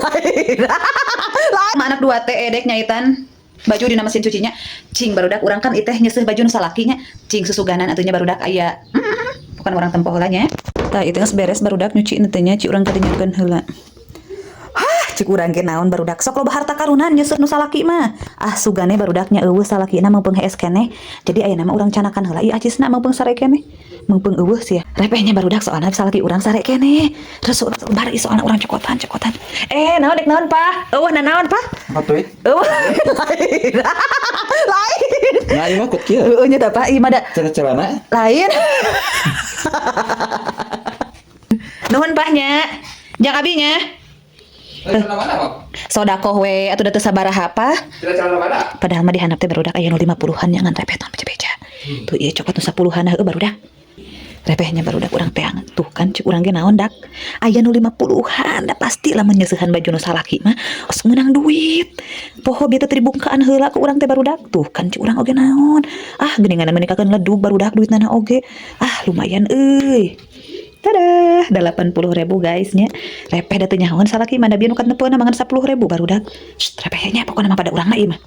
Lain. Lain. Anak dua teh edek nyaitan baju dina mesin cucinya. Cing, barudak, urang kan iteh nyeuseuh baju nu salaki nya. Cing, susuganan atuh nya, barudak, aya. Bukan urang tempo heula nya. Tah, itu geus beres, barudak, nyuci teh nya. Ci urang kadinyakeun heula. Hah, cik urang ge naon, barudak, sok loba harta karunan nyeuseuh nu salaki mah. Ah, sugane, barudaknya, euweuh salakina, meungpeung hees keneh. Jadi ayeuna mah urang canakan heula ieu acisna, meungpeung sare keneh. Meungpeung euweuh sia. Repehnya, barudak, soalna salaki urang sare keneh. Terus bar soalna urang cokotan cokotan. Eh, naon dek naon, Pak? Euweuh naon, Pak? Apa tuh? Euweuh lain. Lain. Nah, ieu mah kut kieu. Heueuh nya tah, Pak, ieu mah da Celana-celana. Lain. Nuhun, Pak, nya. Jang abi nya. Celana mana, Pak? Sodakoh we atuh, da teu sabaraha, Pak. Celana mana? Padahal mah dihandap teh, barudak, aya nu 50-an nya, ngan repeh tong beja-beja. Tuh ieu cokot nu 10-an heueuh, barudak. Repehnya, barudak, urang teang. Tuh kan, cik urang ge naon dak. Aya nu 50-an da pasti lamun nyeusehan baju nu salaki mah osok meunang duit. Poho bieu teh dibungkaan heula ku urang teh, barudak. Tuh kan, cik urang oge naon. Ah, geuningan menikakeun ledug, barudak, duitna oge. Ah, lumayan euy. Tada, 80 ribu, guys, nya. Repeh da teu nyahoan salaki mah, da bieu nu katempeuna mangan 10 ribu, barudak. Shh, repehnya pokokna mah pada urang mah ieu mah.